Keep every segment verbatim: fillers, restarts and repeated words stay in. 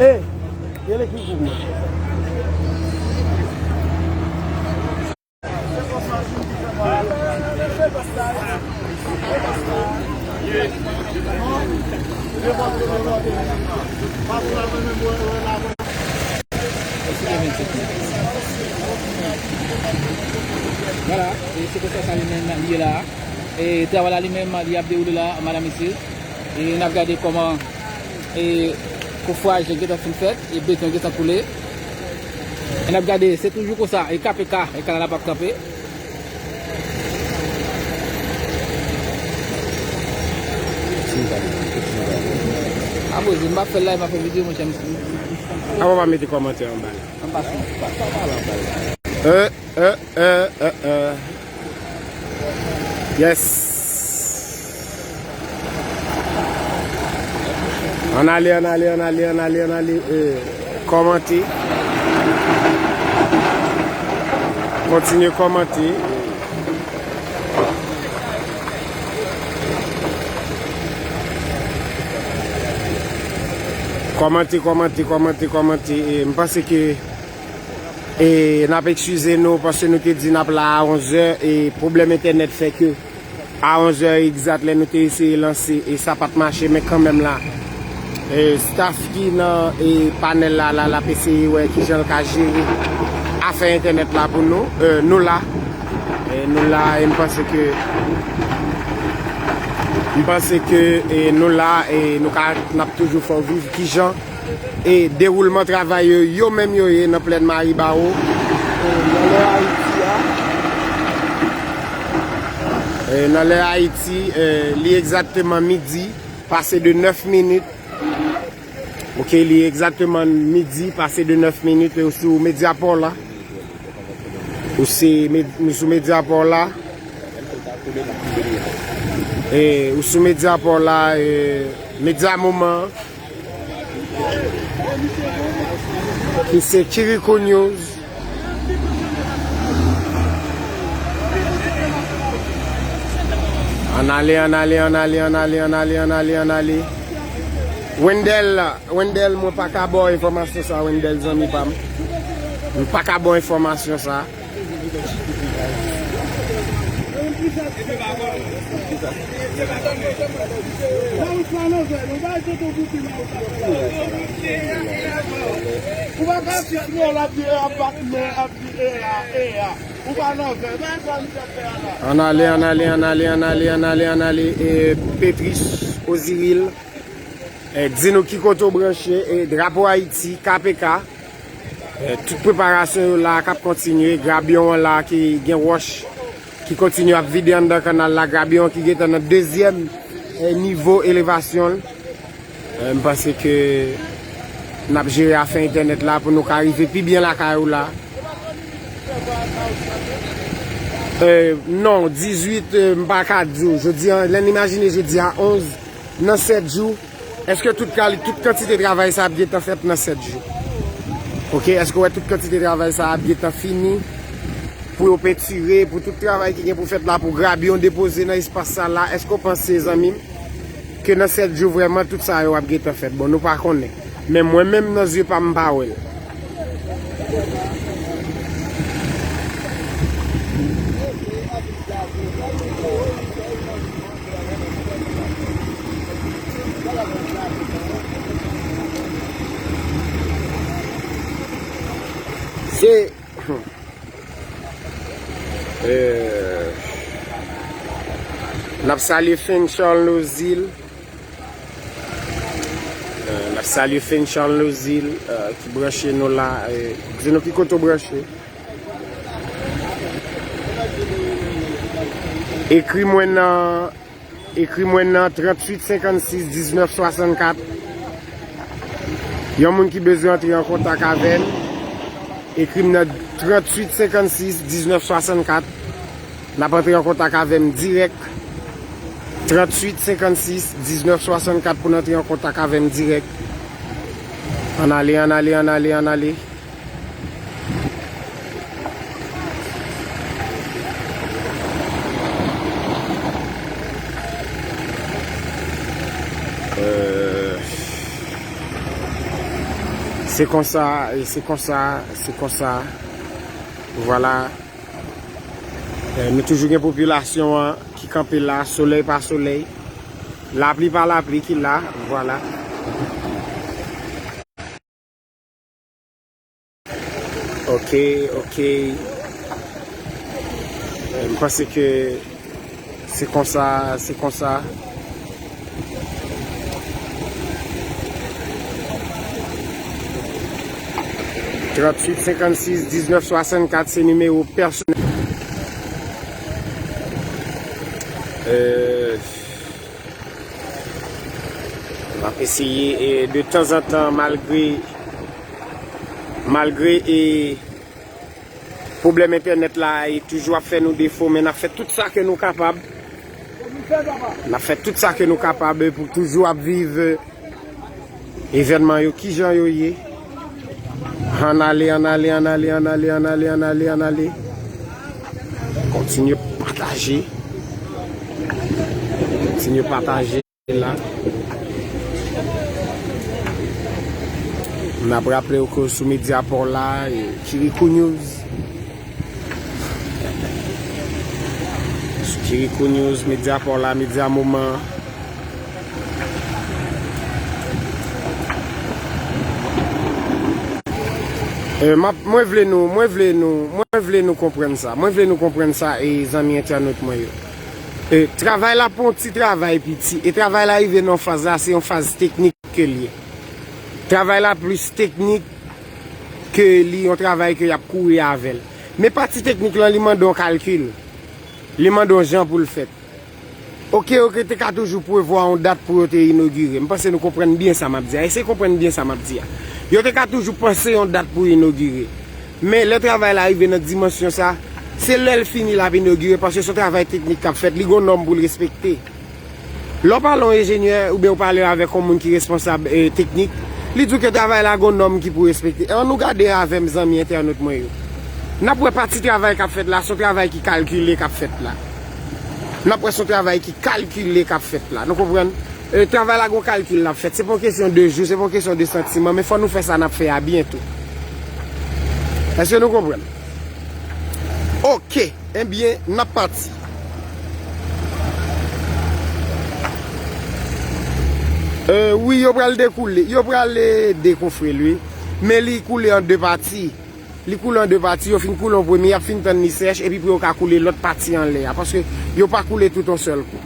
Ey, rele ki pou mwen. Vwala, e se konsa sa li menm li ye la. E travay la li menm li ap dewoule la, madanm mesye. E n ap gade kòman e kofraj gentan fin fèt, e beton gentan koule. E n ap gade, se toujou konsa, e K P K, e kanal la p ap kanpe. Apoze, m pa fè live, m pa fè videyo, monchè. Avan pa mete kòmantè anba. Anba sou, pa, pa pale anba. Euh, euh, euh, euh, euh. Yes. Ann ale, ann ale, ann ale, ann ale, ann ale. Euh, kòmante. Kontinye kòmante. Kòmante, kòmante, kòmante, kòmante. E m panse ke, e, n ap eskize nou paske nou te di n ap la a onzè e pwoblèm entènèt fè ke a onzè egzat lè nou te eseye lanse e sa pa t mache, men kanmenm la, e, staff ki nan, e, panèl la, la, l ap eseye wè kijan l ka jere afè entènèt la pou nou. E, nou la. E, nou la, e m panse ke, m panse ke, e, nou la, e nou ka, n ap toujou fè w viv kijan e dewoulman travay yo, yo menm yo ye nan plèn Maribawo. E, nan lè Ayiti a, e, nan lè Ayiti, e, li egzakteman midi, pase de nèf minit. Ok, li egzakteman midi, pase de nèf minit, e ou sou Mediaport la. Ou se, nou sou Mediaport la. E, ou sou Mediaport la, e, Media Moman. Ki se Kirikou News. Ann ale, ann ale, ann ale, ann ale, ann ale, ann ale, ann ale. Wendell, Wendell, mwen pa ka ba w enfòmasyon sa, Wendell, zanmi pa m. Mwen pa ka ba w enfòmasyon sa. Ou pa ka fèt non, l ap di, ap bat men, ap di, e a, e a. Ou pa nan ven, men sa misye ap fè a la. Ann ale, ann ale, ann ale, ann ale, ann ale, ann ale, e, Petris Oziril, e, di nou ki kote w branche, e, drapo Ayiti, K P K, e, tout preparasyon yo la k ap kontinye, grabyon an la ki gen wòch ki kontinye ap vide anndan kanal la, grabyon an ki gentan nan dezyèm, e, nivo elevasyon l. E, m panse ke n ap jere afè entènèt la pou nou ka rive pi byen lakay ou la. E, non, dizuit, e, m pa ka di w. Jodi a, lè n imajine jodi a onz, nan sèt jou, èske tout kali-, tout kantite travay sa ap gentan fèt nan sèt jou? Ok, èske w wè tout kantite travay sa ap gentan fini? Pou yo pentire, pou tout travay ki gen pou fèt la, pou grabyon depoze nan espas sa la, èske w panse, zanmi m, ke nan sèt jou vrèman tout sa yo ap gentan fèt? Bon, nou pa konnen. Men mwen menm nan zye pa m, m pa wè l. Se, eh, n ap salye Fenchal Lozil. Eh, n ap salye Fenchal Lozil, eh, ki branche nou la. Eh, di nou ki kote w branche. Ekri mwen nan, ekri mwen nan tranntuit senkannsis diznèf swasannkat. Yon moun ki bezwen antre an kontak avè m, ekri m nan tranntuit senkannsis diznèf swasannkat. N ap antre an kontak avè m dirèk. Tranntuit senkannsis diznèf swasannkat pou n antre an kontak avè m dirèk. Ann ale, ann ale, ann ale, ann ale. Euh, Se konsa, e se konsa, se konsa. Vwala. E, nou toujou gen popilasyon an ki kanpe la, solèy pa solèy, lapli pa lapli ki la, vwala. Ok, ok. E, m panse ke se konsa, se konsa. Tranntuit senkannsis diznèf swasannkat se nimewo pèsonèl. Euh, m ap eseye, e, de tanzantan, malgre, malgre, e, pwoblèm entènèt la, e, toujou ap fè nou defo, men n ap fè tout sa ke nou kapab. N ap fè tout sa ke nou kapab pou toujou ap viv evènman yo kijan yo ye. Ann ale, ann ale, ann ale, ann ale, ann ale, ann ale, ann ale. Kontinye pataje. Kontinye pataje la. N ap raple w ke sou Mediaport la, e, Kirikou News. Sou Kirikou News, Mediaport la, Medya Moman. E, m ap, mwen vle nou, mwen vle nou, mwen vle nou konprann sa. Mwen vle nou konprann sa, e, zanmi entènot mwen yo. E, travay la pa yon ti travay piti. E travay la rive nan faz la, se yon faz teknik ke l ye. Travay la plis teknik ke li yon travay ke y ap kouri avè l. Men pati teknik lan, li mande yon kalkil. Li mande yon jan pou l fèt. Oke, oke, te ka toujou prevwa yon dat pou yo te inogire. M panse nou konprann byen sa m ap di a. Eseye konprann byen sa m ap di a. Yo te ka toujou panse yon dat pou inogire. Men lè travay la rive nan dimansyon sa, se lè l fini l ap inogire, paske se yon travay teknik k ap fèt, li gon nòm pou l respekte. Lè w pale yon enjenyè oubyen w pale avèk yon moun ki responsab, e, teknik, li di w ke travay la gon nòm ki pou respekte. Ann nou gade avè m, zanmi entènot mwen yo. N ap wè pati travay k ap fèt la, se yon travay ki kalkile k ap fèt la. N ap wè se yon travay ki kalkile k ap fèt la. Nou konprann? E, travay la gon kalkil l ap fèt. Se pa yon kesyon de jou, se pa yon kesyon de santiman, men fò nou fè sa n ap fè a byen tou. Èske nou konprann? Oke, ebyen, n ap pati. E, wi, yo pral dekoule, yo pral, e, dekonfre l, wi. Men li koule an de pati. Li koule an de pati, yo fin koule yon premye, y ap fin tann li sèch, epi pou yo ka koule lòt pati anlè a, paske yo pa koule tout yon sèl kou.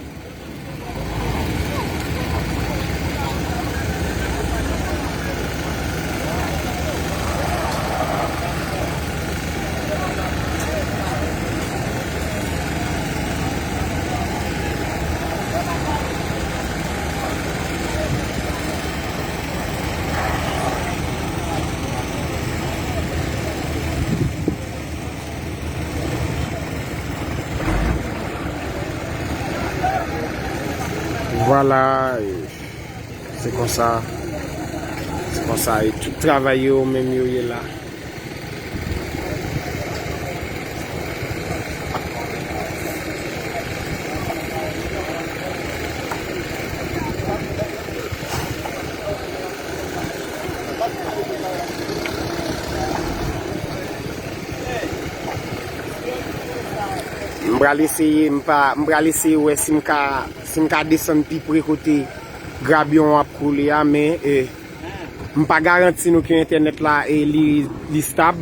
Vwala, e, se konsa, se konsa, e tout travay yo menm yo ye la. M pral eseye, m pa, m pral eseye wè si m ka, si m ka desann pi pre kote grabyon an ap koule a, men, e, m pa garanti nou ke entènèt la, e, li, li stab.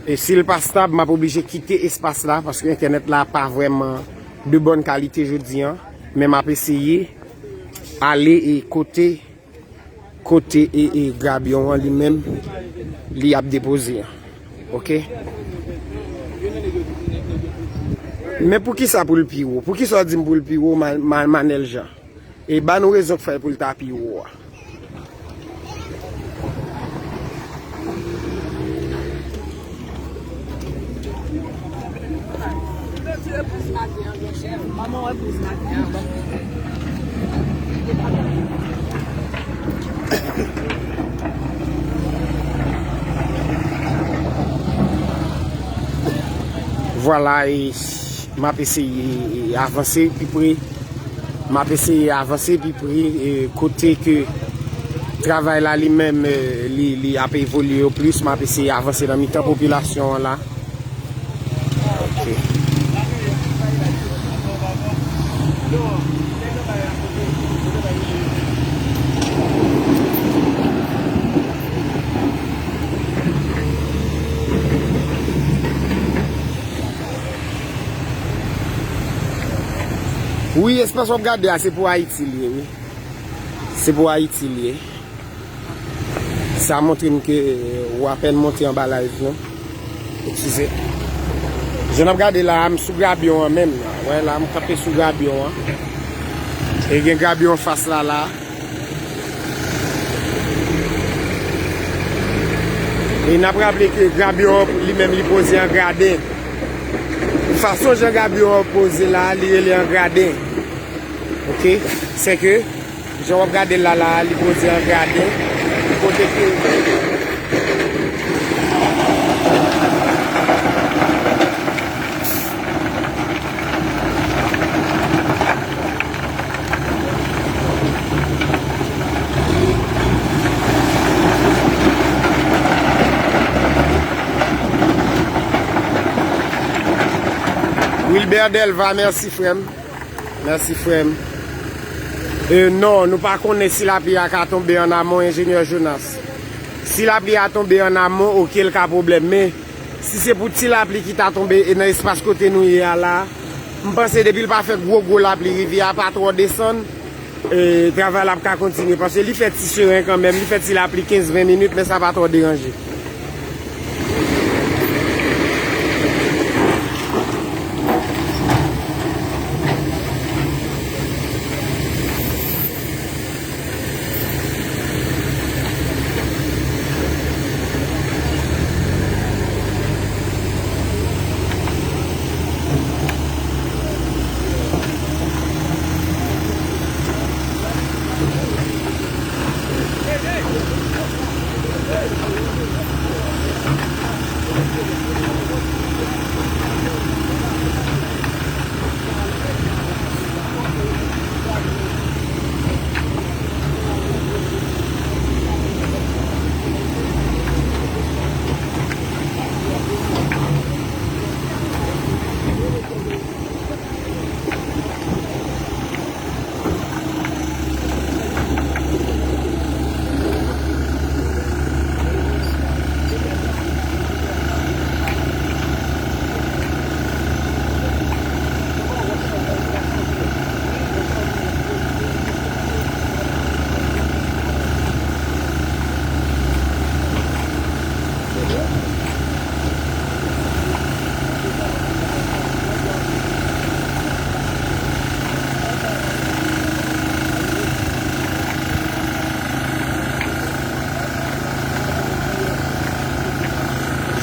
E si l pa stab, m ap oblije kite espas la, paske entènèt la pa vrèman de bòn kalite jodi an. Men m ap eseye ale, e, kote kote, e, e, grabyon an li menm, li ap depoze an. Oke? Men poukisa pou l pi wo? Poukisa w di m pou l pi wo, Ma-, Ma-, Manèl Jean? E ba nou rezon k fè pou l ta pi wo a. Vwala, e m ap eseye, e, avanse pi pre. M ap eseye avanse pi pre, e, kote ke Travay la li menm, eh, li, li ap evolye yo plis, m ap eseye avanse nan mitan popilasyon an la. Ok. Wi, espas w ap gade a, se pou Ayiti l ye, wi. Se pou Ayiti l ye. Sa montre m ke w apèn monte anba live nou. Eskize. Jan n ap gade la a, m sou grabyon an menm la. Wè la, m kanpe sou grabyon an. E gen grabyon anfas la la. E n ap raple ke grabyon an li menm li poze an graden. Fason jan grabyon an poze la, li rele an graden. Ok? Sèke, jan w ap gade l la, la, li poze an graden. Kote ke Wilbert Delva, mèsi, frè m. Mèsi, frè m. E non, nou pa konnen si lapli a ka tonbe an amon, Enjenyè Jonas. Si lapli a tonbe an amon, oke, l ka pwoblèm. Men, si se pou ti lapli ki ta tonbe e nan espas kote nou ye a la, m panse depi l pa fè gwo, gwo lapli, rivyè a pa twò desann, e, travay la ap ka kontinye. Paske li fè ti seren kanmenm, li fè ti lapli kenz ven minit, men sa pa twò deranje.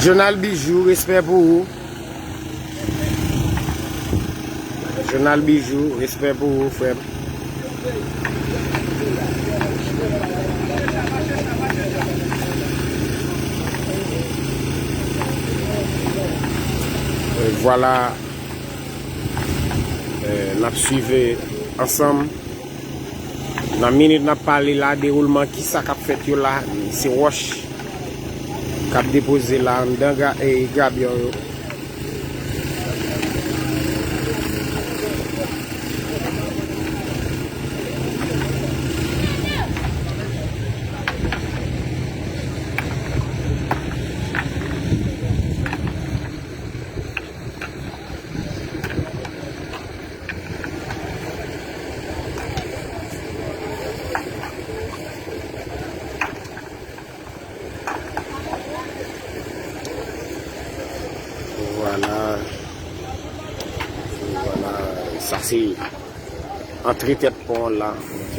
Jounal Bijou, respè pou ou. Jounal Bijou, respè pou ou, frè m. E vwala, e, n ap swive ansanm. Nan minit n ap pale la, dewoulman kisa k ap fèt yo la, se wòch k ap depoze la anndan gra-, e, grabyon yo. Vwala. Vwala. Sa se antre tèt pon an la. Ok.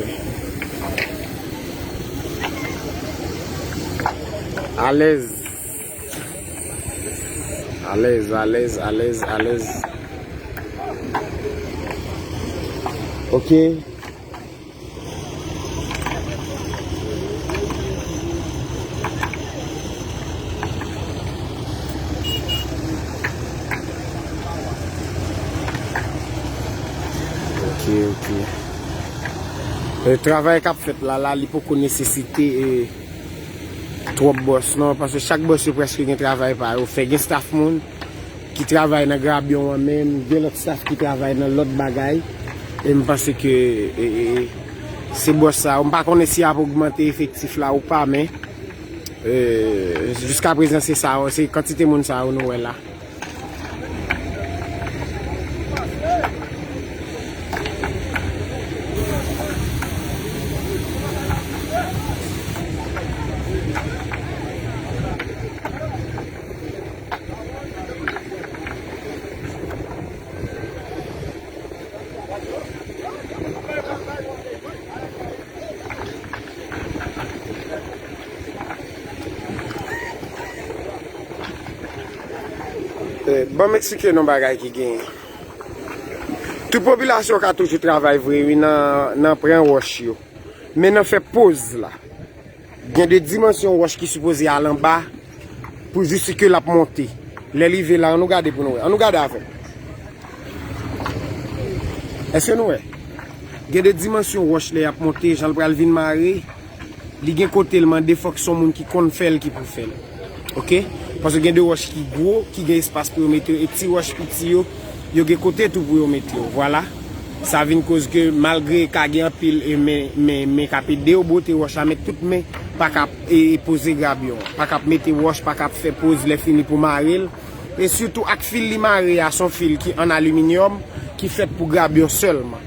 Alèz. Alèz, alèz, alèz, alèz. Ok. Ok, ok. E, travay k ap fèt la, la, li poko nesesite, e, twòp bòs, non, paske chak bòs yo prèske gen travay pa yo fè. Gen staff moun ki travay nan grabyon an menm, gen lòt staff ki travay nan lòt bagay. E m panse ke, e, e, se bòs sa yo. M pa konnen si y ap ogmante efektif la ou pa, men, e, jiskaprezan se sa, se kantite moun sa yo nou wè la. Eh, ban m eksplike nou bagay ki genyen. Tout popilasyon ka toujou travay vre wi nan, nan pran wòch yo. Men nan fè poz la. Gen de dimansyon wòch ki sipoze al anba pou jis ke l ap monte. Lè l rive la, ann nou gade pou nou wè. Ann nou gade avè m. Èske nou wè? Gen de dimansyon wòch lè y ap monte, jan l pral vin mare, li gen kote l mande fòk se yon moun ki konn fè l ki pou fè l. Oke? Paske gen de wòch ki gwo, ki gen espas pou yo mete yo, e ti wòch piti yo, yo gen kote tou pou yo mete yo. Vwala. Sa vin koz ke malgre ka gen anpil, e, men, men, men k ap ede yo bwote wòch la, men tout men pa ka ap, e, e, poze grabyon an. Pa ka ap mete wòch, pa ka ap fè poz lè fini pou mare l. E sitou ak fil li mare a, se yon fil ki an aliminyòm, ki fèt pou grabyon sèlman.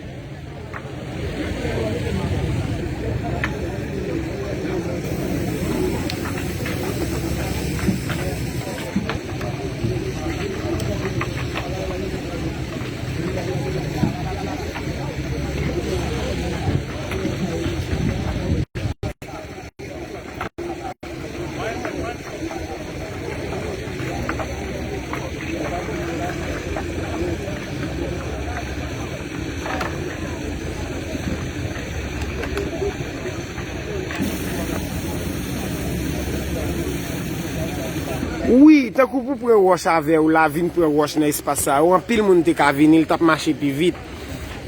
Wi, tankou pou pran wòch avè w la, vin pran wòch nan espas sa yo, anpil moun te ka vini, l t ap mache pi vit.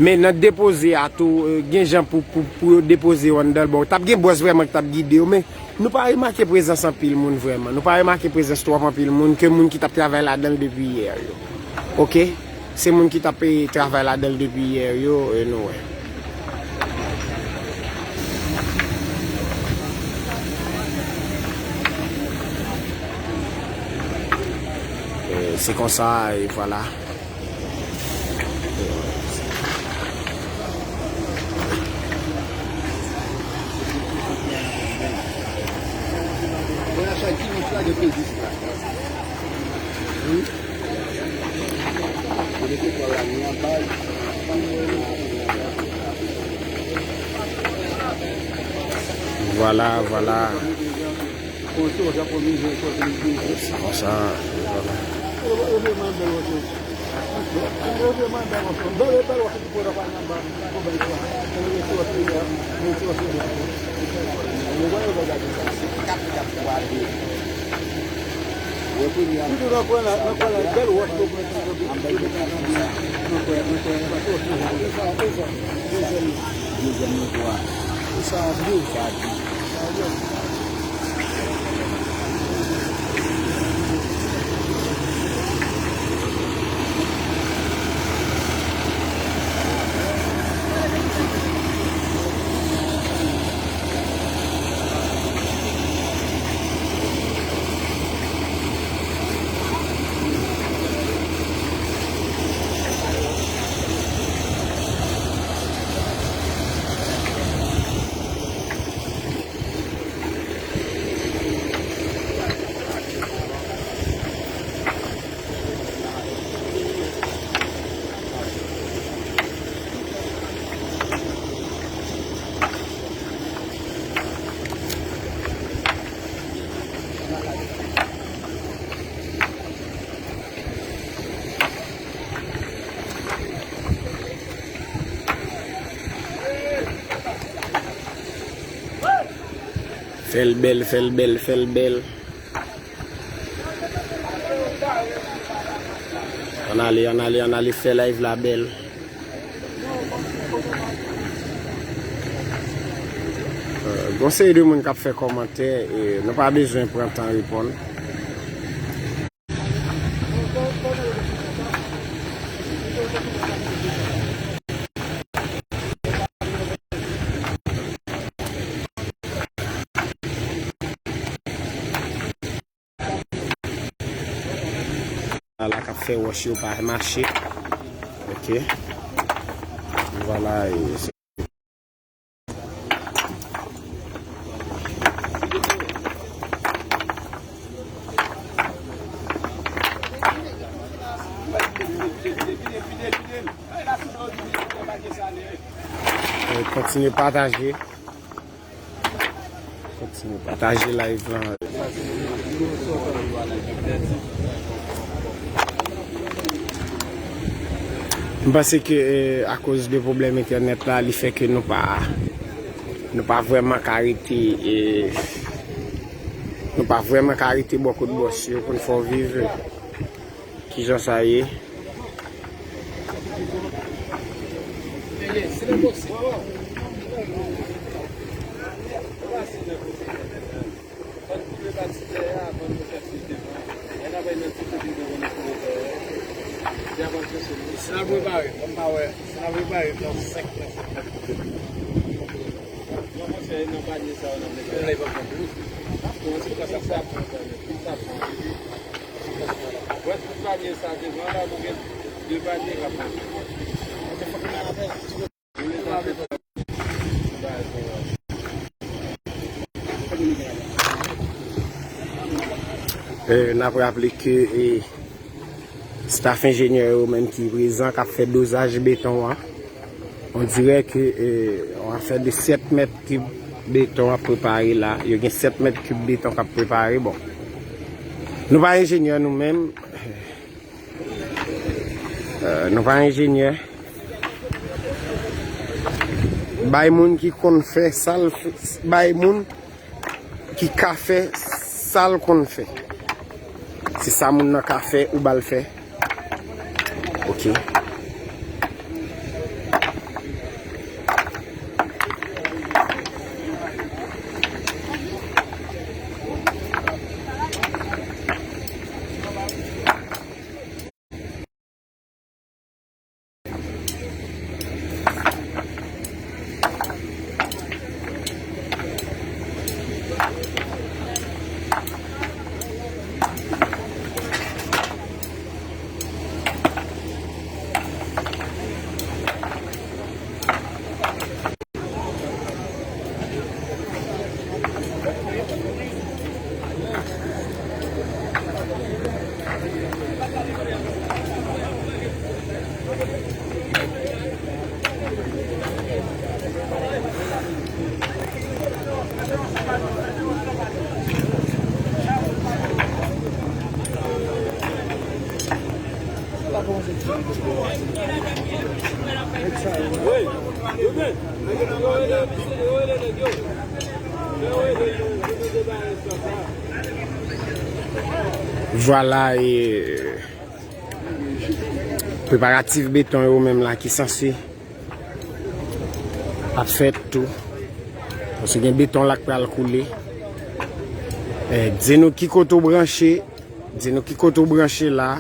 Men nan depoze a tou, eh, gen jan pou, pou, pou yo depoze yo anndan l. Bon, t ap gen bòs vrèman ki t ap gide yo, men nou pa remake prezans anpil moun vrèman. Nou pa remake prezans twòp anpil moun, ke moun ki t ap travay ladan l depi yè yo. Oke? Se moun ki t ap, eh, travay ladan l depi yè yo, eh, nou wè. Eh, se konsa, e vwala. Vwala, vwala. Se konsa. Dezyèm nivo a. Sa a di. Sa a di. Fè l bèl, fè l bèl, fè l bèl. Ann ale, ann ale, ann ale fè live la bèl. Gon seri de moun k ap fè kòmantè, e nou pa bezwen pran tan reponn. La k ap fè wòch yo pa mache. Ok. Vwala. Kontinye pataje. Kontinye pataje live lan. M panse ke, eh, akoz de pwoblèm entènèt la, li fè ke nou pa, nou pa vrèman ka rete, eh, nou pa vrèman ka rete bò kot bòs yo pou n fè w viv. Kijan sa ye? Si n ap repare, kòm pa wè, si n ap repare nan senk mèt. Non, monchè, e nan panye sa yo n ap mete. Nan, li pa pran plis. Sa pran, se pa sa, sa pran, sa, men, sa pran. Wè, tout panye sa devan la, nou gen de panye k ap manje. Eh, n ap raple ke, eh, staff enjenyè yo menm ki prezan, k ap fè dozaj beton an. On dirè ke, eh, on afè de sèt mèt kib beton ap prepare la. Yo gen sèt mèt kib beton k ap prepare. Bon. Nou pa enjenyè nou menm. Eh, nou pa enjenyè. Bay moun ki konn fè sa l f-, bay moun ki ka fè sa l konn fè. Se sa moun nan ka fè, ou ba l fè. Ok. Vwala, e preparatif beton yo menm la ki sanse ap fèt tou. Paske gen beton la k pral koule. Eh, di nou ki kote w branche. Di nou ki kote w branche la.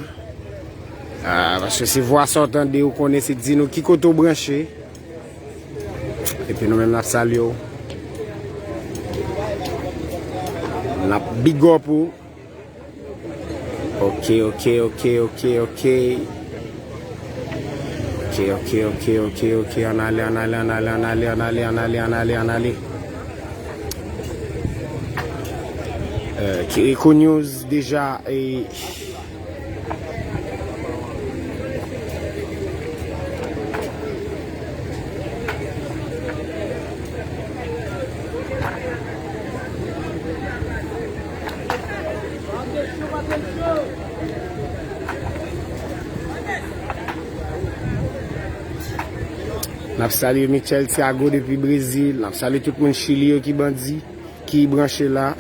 Ah, paske se vwa sa w tande, ou konnen se di nou ki kote w branche. Epi nou menm n ap salye w. N ap big up ou. Ok, ok, ok, ok, ok. Ok, ok, ok, ok, ok. Ann ale, ann ale, ann ale, ann ale, ann ale, ann ale, ann ale, ann ale. Eh, Kirikou News deja, e N ap salye Michel Thiago depi Brezil. N ap salye tout moun Chili yo ki bandi, ki branche la.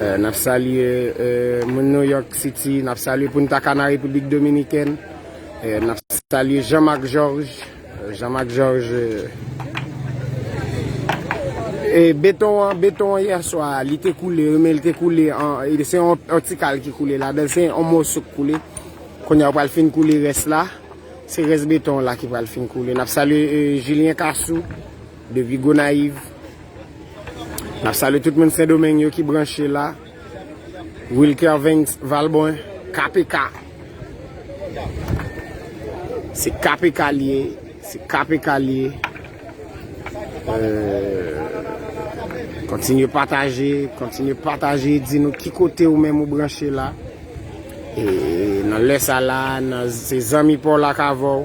Eh, n ap salye, eh, moun New York City. N ap salye Punta Cana, Repiblik Dominikèn. Eh, n ap salye Jean Marc Georges. Eh, Jean Marc Georges, eh, E beton an, beton an yè swa, li te koule, wi, men li te koule an, e se yon, yon ti kal ki koule ladan, se yon moso k koule. Kounye a, yo pral fin koule rès la. Se rès beton an la ki pral fin koule. N ap salye, e, Julien Cassou, depi Gonayiv. N ap salye tout moun Sendomeng yo ki branche la. Wilker Vens Valbon, K P K. Se K P K li ye. Se K P K li ye. Euh, kontinye pataje, kontinye pataje, di nou ki kote ou menm ou branche la. E nan lè sa la, nan, se zanmi pa w la k avè w.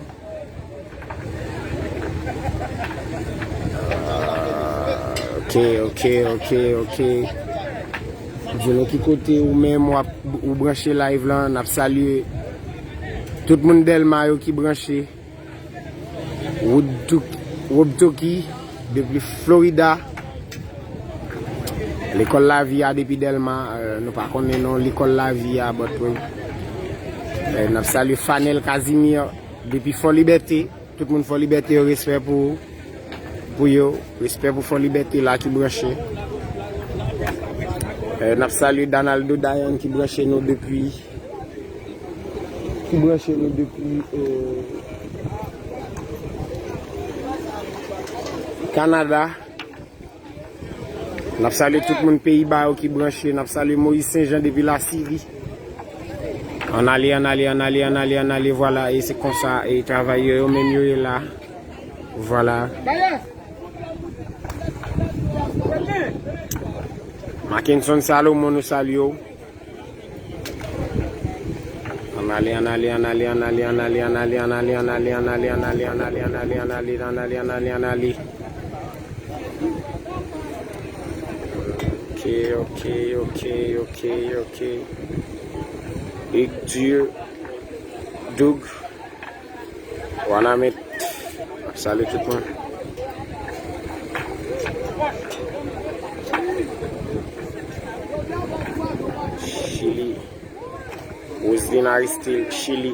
Ah, ok, ok, ok, ok. Di nou ki kote ou menm w ap, ou branche live lan, n ap salye tout moun Dèlma yo ki branche. Wood Tuk-, Wob Toki, depi Florida. Lekòl Lavi a depi Dèlma, euh, nou pa konnen non Lekòl Lavi a, but wi. Euh, n ap salye Fanel Casimir, depi Fò Libète. Tout moun Fò Libète yo, respè pou, pou yo. Respè pou Fò Libète la ki branche. Euh, n ap salye Danaldo Dayan ki branche nou depi, ki branche nou depi, euh, Kanada. N ap salye tout moun peyi ba yo ki branche. N ap salye Moyiz Senjan depi Lasiri. Ann ale, ann ale, ann ale, ann ale, ann ale, vwala, e se konsa, e travayè yo menm yo ye la. Vwala. Mackenson Salomon, nou salye w. Ann ale, ann ale, ann ale, ann ale. Ok, ok, ok, ok, ok. Big Dieu, Doug. Wanament. Ap salye tout moun. Chili. Roseline Aristil, Chili.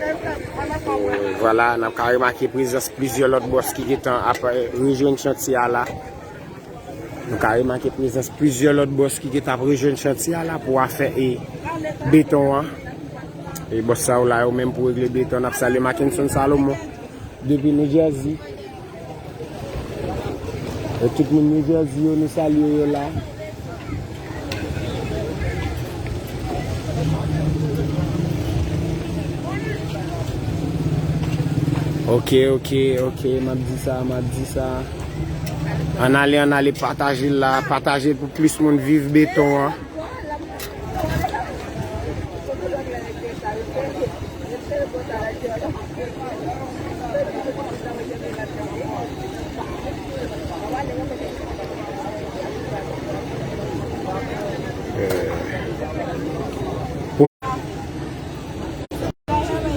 Euh, vwala, n ap ka remake prezans plizyè lòt bòs ki gentan ap, euh, rejwenn chantye a la. Nou ka remake prezans plizyè lòt bòs ki gentan ap rejwenn chantye a la pou afè e beton an. E bòs sa yo la yo menm pou regle beton. N ap salye Mackenson Salomon depi New Jersey. E tout moun New Jersey yo, nou salye yo la. Ok, ok, ok, m ap di sa, m ap di sa. Ann ale, ann ale pataje l la, pataje l pou plis moun viv beton an.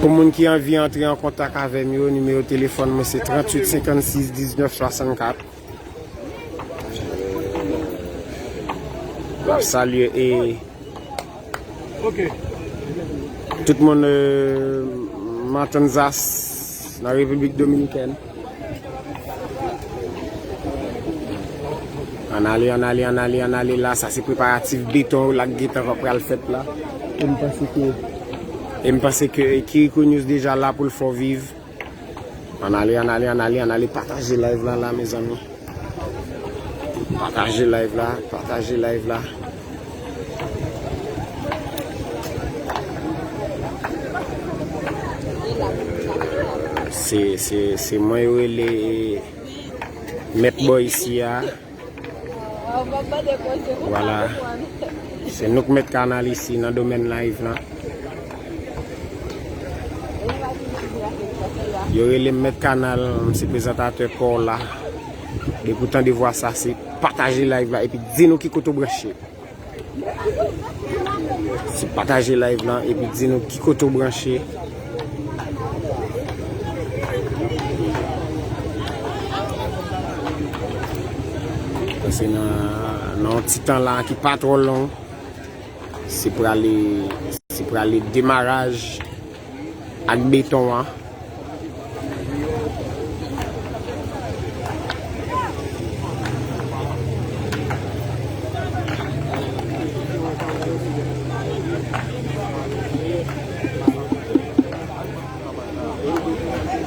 Pou moun ki anvi antre an kontak avè m yo, nimewo telefòn mwen se tranntuit senkannsis diznèf swasannkat. M ap salye e tout moun, euh, Matanzas nan Repiblik Dominikèn. Ann ale, ann ale, ann ale, ann ale la. Sa se preparatif beton la k gentan pral fèt la. E m panse ke, e m panse ke Kiriko News deja la pou l fè w viv. Ann ale, ann ale, ann ale, ann ale pataje live la, la, mezanmi. Pataje live la, pataje live la. Se, se, se mwen yo rele mèt bò isi a. Vwala. Se nou k mèt kanal isi nan domèn live lan. Yo rele m mèt kanal, m se prezantatè pa w la. Depi w tande vwa sa, se pataje live la epi di nou ki kote w branche. Se pataje live lan epi di nou ki kote w branche. Paske nan, nan yon ti tan la ki pa twò long, se prale, se prale demaraj ak beton an.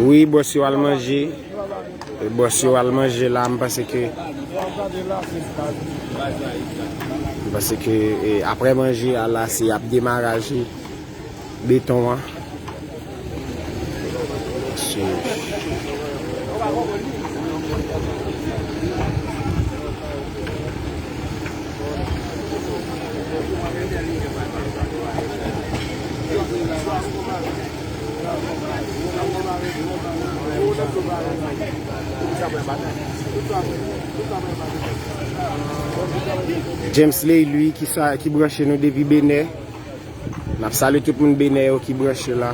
Wi, bòs yo al manje. E, bòs yo al manje la, m panse ke, m panse ke, e, apre manje a la, se ap demaraj beton an. James Ley, li, ki sa, ki branche nou depi Benè. N ap salye tout moun Benè yo ki branche la.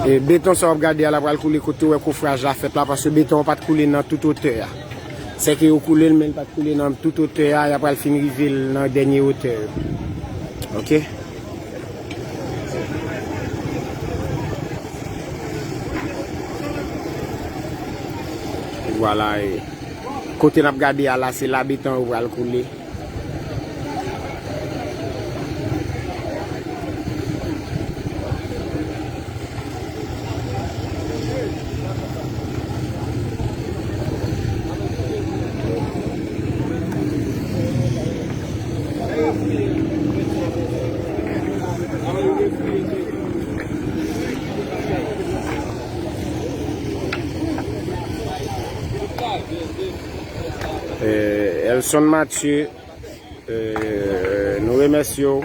E beton sa w ap gade a la pral koule kote w wè kofraj la fèt la, paske beton an pa t koule nan tout wotè a. Sèke yo koule l, men l pa t koule nan tout wotè a, y a pral fin rive l nan dènye wotè yo. Oke? Vwala, e kote n ap gade a la, se la beton yo pral koule. Eh, Elson Mathieu, eh, nou remèsye w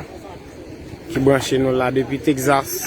ki branche nou la depi Texas.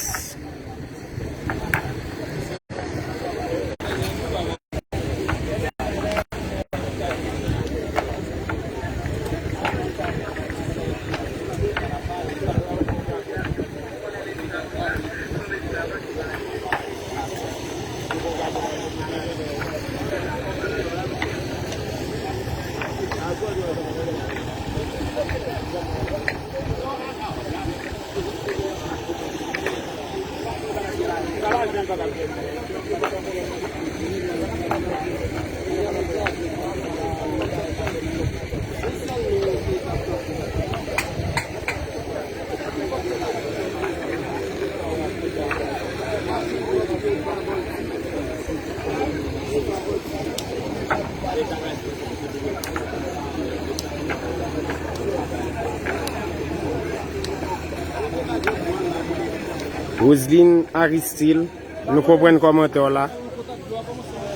Roseline Aristil, nou konprann kòmantè w la.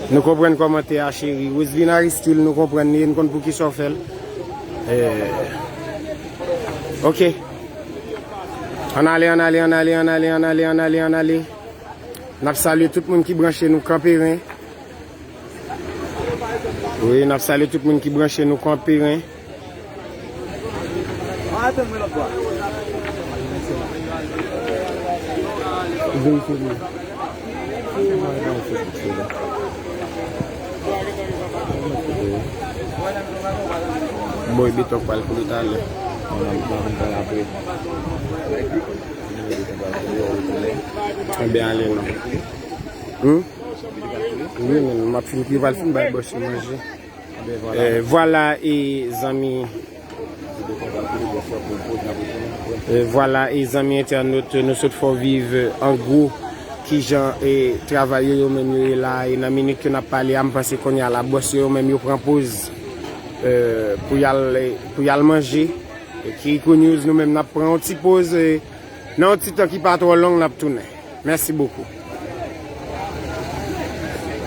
Nou konprann kòmantè a, cheri. Roseline Aristil, nou konprann li, nou konn poukisa w fè l. Eh, oke. Ann ale, ann ale, ann ale, ann ale, ann ale, ann ale, ann ale. N ap salye tout moun ki branche nou Kanperen. Wi, n ap salye tout moun ki branche nou Kanperen. Bon, e beton k pral koule talè. Ebyen, ale non. Hmm? Wi, men m ap fin, li pral fin bay bòs yo manje. Eh, vwala, e zanmi. Eh, vwala, e zanmi entènot, nou sot fè w viv, eh, an gwo kijan, eh, travay yo, yo menm yo ye la, e nan minit ke n ap pale a, m panse kounye a la, bòs yo, yo menm yo pran poz, eh, pou y al, eh, pou y al manje. E Kirikou News, nou menm, n ap pran yon ti poz, eh, nan yon ti tan ki pa twò long, n ap tounen. Mèsi bokou.